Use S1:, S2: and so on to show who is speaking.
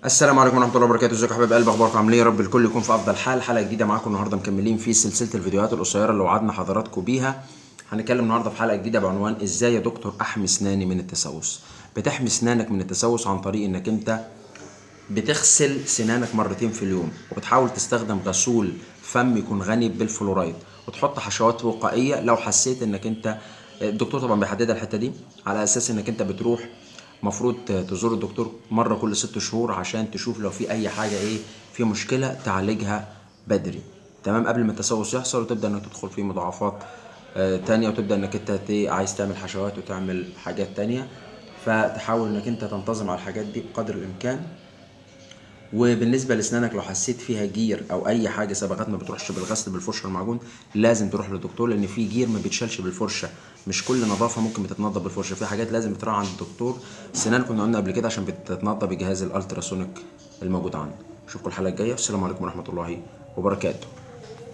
S1: السلام عليكم ورحمة الله وبركاته. ازيكم يا حبايب قلب، اخباركم عاملين ايه؟ يا رب الكل يكون في افضل حال. حلقة جديدة معاكم النهارده، مكملين في سلسلة الفيديوهات القصيرة اللي وعدنا حضراتكم بيها. هنتكلم النهارده في حلقة جديدة بعنوان ازاي يا دكتور احمي اسناني من التسوس. بتحمي اسنانك من التسوس عن طريق انك انت بتغسل سنانك مرتين في اليوم، وبتحاول تستخدم غسول فم يكون غني بالفلورايد، وتحط حشوات وقائيه لو حسيت انك انت، الدكتور طبعا بيحددها الحتة دي على اساس انك انت بتروح مفروض تزور الدكتور مرة كل 6 شهور عشان تشوف لو في اي حاجة، ايه في مشكلة تعالجها بدري، تمام، قبل ما التسوس يحصل وتبدا انك تدخل في مضاعفات تانية، وتبدا انك انت عايز تعمل حشوات وتعمل حاجات تانية. فتحاول انك انت تنتظم على الحاجات دي بقدر الامكان. وبالنسبة لاسنانك لو حسيت فيها جير او اي حاجة صبغات ما بتروحش بالغسل بالفرشه المعجون، لازم تروح للدكتور، لان في جير ما بيتشالش بالفرشه. مش كل نظافة ممكن بتتنضف بالفرشه، في حاجات لازم تروح عند الدكتور سنان كنا قلنا قبل كده عشان بتتنضف بجهاز ال ultrasonic الموجود عنده. اشوفكم الحلقة الجاية، والسلام عليكم ورحمة الله وبركاته.